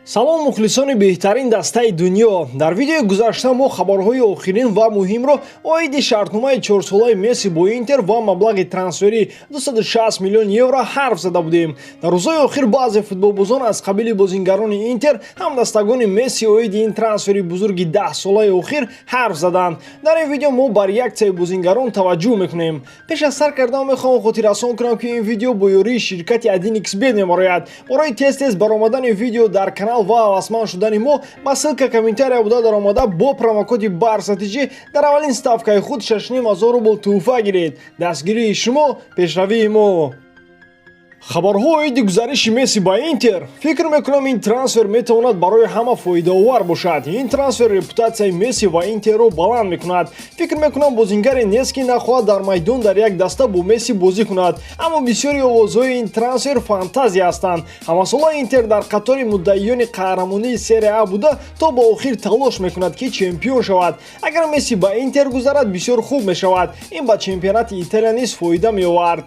Салом, мухлисони беҳтарин дастаи дунё! Дар видеои гузашта мо хабарҳои охирин ва муҳимро оиди шартномаи чорсолаи Месси бо Интер ва маблағи трансферӣ 260 миллион евро ҳарф зада будем. Дар рӯзҳои охир баъзе футболбозон аз қабили бозингарони Интер, ҳамдастагони Месси, оиди ин трансфери бузурги 10 солаи охир ҳарф заданд. Дар ин видео мо ба реаксияи бозингарон таваҷҷӯҳ мекунем. Пеш аз сар кардан мехоҳам хотиррасон кунам, ки ин видео бо ёрии ширкати 1xBet мебарояд. Барои тез-тез баромадани видео дар канал ва ҳавасманд шудани мо ба ссылка комментария буда даромада, бо промокоди БАРСАТИЖИ дар аввалин ставкаи худ 6,5 ҳазор рубл тӯҳфа гиред. Дастгирии шумо — пешравии мо. Хабарҳо оиди гузариши Месси ба Интер. Фикр мекунам, ин трансфер метавонад барои ҳама фоидаовар бошад. Ин трансфер репутатсияи Месси ва Интерро баланд мекунад. Фикр мекунам, бозингаре нест, ки нахоҳад дар майдон дар як даста бо Месси бозӣ кунад. Аммо бисёри овозҳои ин трансфер фантазия ҳастанд. Ҳамасола Интер дар қатори муддаиёни қаҳрамонии Серия А буда, то ба охир талош мекунад, ки чемпион шавад. Агар Месси ба Интер гузарад, бисёр хуб мешавад. Ин ба чемпионати Италия низ фоида меовард.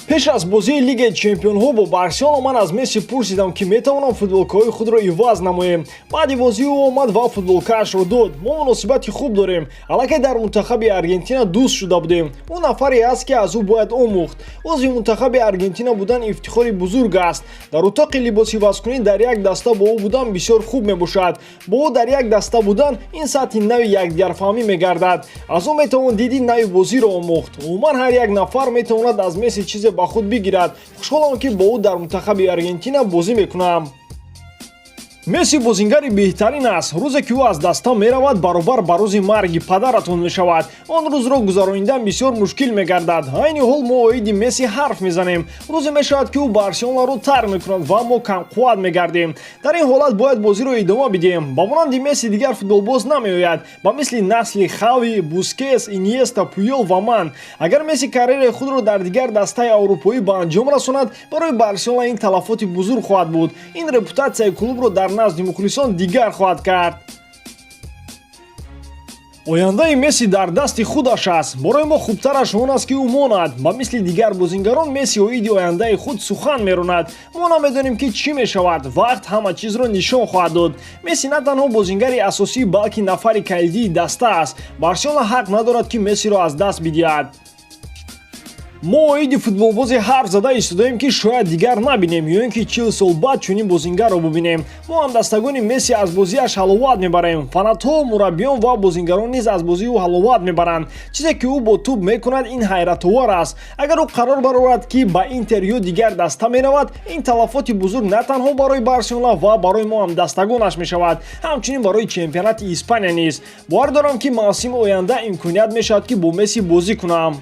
Пеш аз бозии Лигаи чемпионҳо бо Барселона ман аз Месси пурсидам, ки метавонам футболкаҳои худро иваз намоем. Баъди бозӣ ӯ омад ва футболкаашро дод. Мо муносибати хуб дорем. Аллакай дар мунтахаби Аргентина дӯст шуда будем. Ӯ нафаре аст, ки аз ӯ бояд омӯхт. Узви мунтахаби Аргентина будан ифтихори бузург аст. Дар утоқи либосивазкунӣ дар як даста бо ӯ будан бисёр хуб мебошад. Бо ӯ дар як даста будан ин сатҳи нави якдигарфаҳмӣ мегардад. Аз ӯ метавон диди нави бозиро омӯхт. Умуман, ҳар як нафар метавонад аз Месси чизе ба худ бигирад. Хушҳолам, ки бо ӯ дар мунтахаби Аргентина бозӣ мекунам. Месси бозингари беҳтарин аст. Рӯзе ки ӯ аз даста меравад, баробар ба рӯзи марги падаратон мешавад. Он рӯзро гузаронидан бисёр мушкил мегардад. Айни ҳол мо оиди Месси ҳарф мезанем. Рӯзе мешавад, ки ӯ Барселонаро тарк мекунад ва мо камқувват мегардем. Дар ин ҳолат бояд бозиро идома бидиҳем. Ба монанди Месси дигар футболбоз намеояд, ба мисли насли Хави, Бускес, Иньеста, Пуёл ва ман. Агар Месси карьераи худро дар дигар дастаи аврупоӣ ба анҷом расонад, барои Барселона ин талафоти бузург хоҳад буд. Ин репутатсияи клубро дар назди мухлисон дигар хоҳад кард. Ояндаи Месси дар дасти худаш аст. Барои мо хубтараш он аст, ки ӯ монад. Ба мисли дигар бозингарон Месси оиди ояндаи худ сухан меронад. Мо намедонем, ки чӣ мешавад. Вақт ҳама чизро нишон хоҳад дод. Месси на танҳо бозингари асосӣ, балки нафари калидии даста аст. Барселона ҳақ надорад, ки Мессиро аз даст бидиҳад. Мо оиди футболбозе ҳарф зада истодаем, ки шояд дигар набинем ё ин ки 40 сол баъд чунин бозингарро бубинем. Мо, ҳамдастагони Месси, аз бозиаш ҳаловат мебарем. Фанатҳо, мураббиён ва бозингарон низ аз бозии ӯ ҳаловат мебаранд. Чизе ки ӯ бо тӯб мекунад, ин ҳайратовар аст. Агар ӯ қарор барорад, ки ба Интер ё дигар даста меравад, ин талафоти бузург на танҳо барои Барселона ва барои мо, ҳамдастагонаш, мешавад, ҳамчунин барои чемпионати Испания низ. Бовар дорам, ки мавсими оянда имконият мешавад, ки бо Месси бозӣ кунам.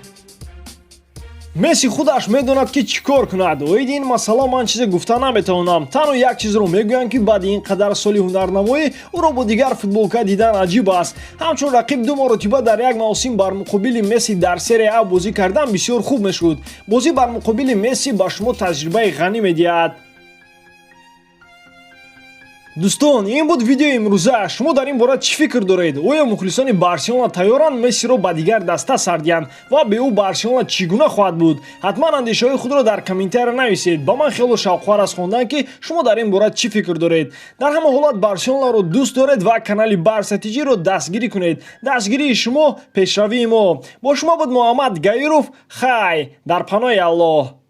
Месси худаш медонад, ки чӣ кор кунад. Оиди ин масъала ман чизе гуфта наметавонам. Танҳо як чизро мегӯям, ки баъди ин қадар соли ҳунарнамоӣ ӯро бо дигар футболка дидан аҷиб аст. Ҳамчун рақиб ду маротиба дар як мавсим бар муқобили Месси дар Серия А бозӣ кардан бисёр хуб мешуд. Бозӣ бар муқобили Месси ба шумо таҷрибаи ғанӣ медиҳад. Дӯстон, ин буд видеои имрӯза. Шумо дар ин бора чӣ фикр доред? Оё мухлисони Барселона тайёранд Мессиро ба дигар даста сар диҳанд ва бе ӯ Барселона чӣ гуна хоҳад буд? Ҳатман андешаҳои худро дар комментария нависед. Ба ман хело шавқовар аст хондан, ки шумо дар ин бора чӣ фикр доред. Дар ҳама ҳолат Барселонаро дӯст доред ва канали Барса Тиҷиро дастгирӣ кунед. Дастгирии шумо — пешравии мо. Бо шумо буд Муҳаммад Гаиров. Хай, дар паноҳи Аллоҳ.